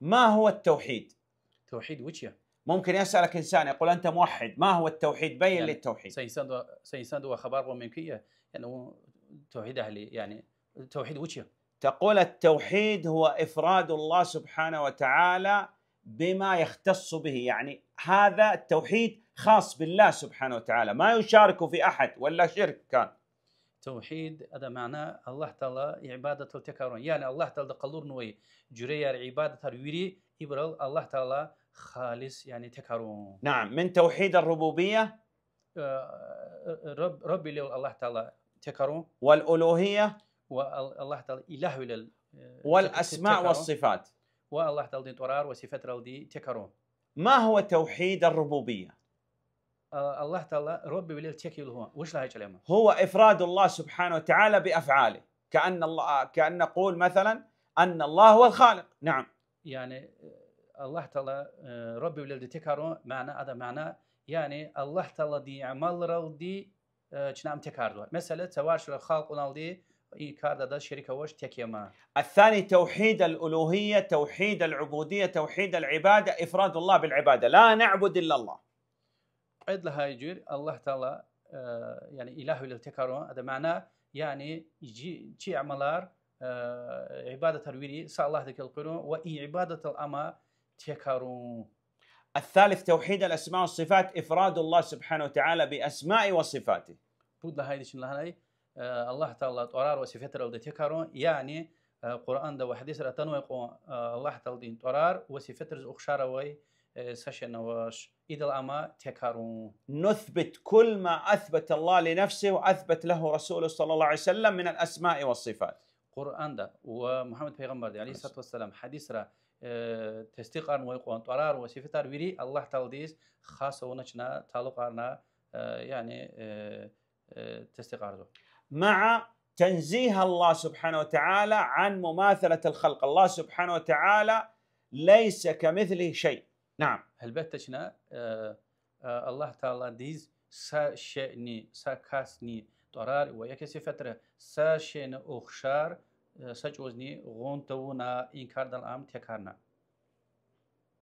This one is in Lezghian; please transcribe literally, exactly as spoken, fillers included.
ما هو التوحيد؟ Тавгьид вуч я? ممكن يسألك إنسان يقول: أنت موحد، ما هو التوحيد؟ بين لي التوحيد. Са инсандивай, са инсандивай хабар кьун мумкин я, яни вун тавгьид агьли, яни тавгьид вуч я? تقول: التوحيد هو إفراد الله سبحانه وتعالى بما يختص به، يعني هذا التوحيد خاص بالله سبحانه وتعالى، ما يشارك في أحد ولا شرك كان. Тавгьид, адан мана Аллагь Таала ибадатал текарун. Яни Аллагь Таалади къалурнавай жуьреяр, ибадатар вири, ибурал Аллагь Таала халис, яни текарун. نعم، من توحيد الربوبية Э, Раб-, Раббивилел Аллагь Таала текарун. والألوهية Ва Ал-, Аллагь Таала илагьвилел, э, والأسماء текарун. والصفات. Ва Аллагь Тааладин тӀварар ва сифетралди текарун. ما هو توحيد الربوبية؟ А, Аллагь Таала Раббивилел тек я лугьун вуч лагьай чӀал я ам? هو إفراد الله سبحانه وتعالى بأفعاله، كأن الله، كأن نقول مثلًا أن الله هو الخالق. نعم. Яни, э, Аллагь Таала, э, Раббивилелди текарун мана, адан мана, яни Аллагь Тааладин амалралди, э, чна ам текарзава. Месела, цавар шура халкь авуналди и карда адаз шерик авач, тек я ам. الثاني توحيد الألوهية، توحيد العبودية، توحيد العبادة، إفراد الله بالعبادة، لا نعبد إلا الله. Кьвед лагьай жуьре Аллагь Таала, э, яни илагьвилел текарун, адан мана, яни чи, чи амалар, э, ибадатар вири са Аллагьдихъ элкъуьрун ва и ибадатал ам текарун. الثالث توحيد الأسماء والصفات، إفراد الله سبحانه وتعالى بأسماء وصفاته. Пуд лагьайди чна лагьанай, э, Аллагь Таала тӀварар ва сифетралди текарун, яни, э, Къуръанда ва гьадисра атанвай кьван, э, Аллагь Тааладин тӀварар ва сифетриз ухшар авай, э, са шейни авач, идал ам текарун. نثبت كل ما أثبت الله لنفسه وأثبت له رسوله صلى الله عليه وسلم من الأسماء والصفات. Къуръанда ва Мугьаммад пайгъамбарди, عليه الصلاة والسلام, гьадисра, э, тестикьарнавай кьван тӀварар ва сифетар вири Аллагь Тааладиз хас авуна чна талукьарна, э, яни, э, э, тестикьарзава. مع تنزيه الله سبحانه وتعالى عن مماثلة الخلق. الله سبحانه وتعالى ليس كمثله شيء. نعم. Гьелбетда, чна, э, э, Аллагь Тааладиз са шейни, са касни тӀварар ва яки сифетра са шейни ухшар, э, са чӀавузни гъун тавуна, и кардал ам текарна.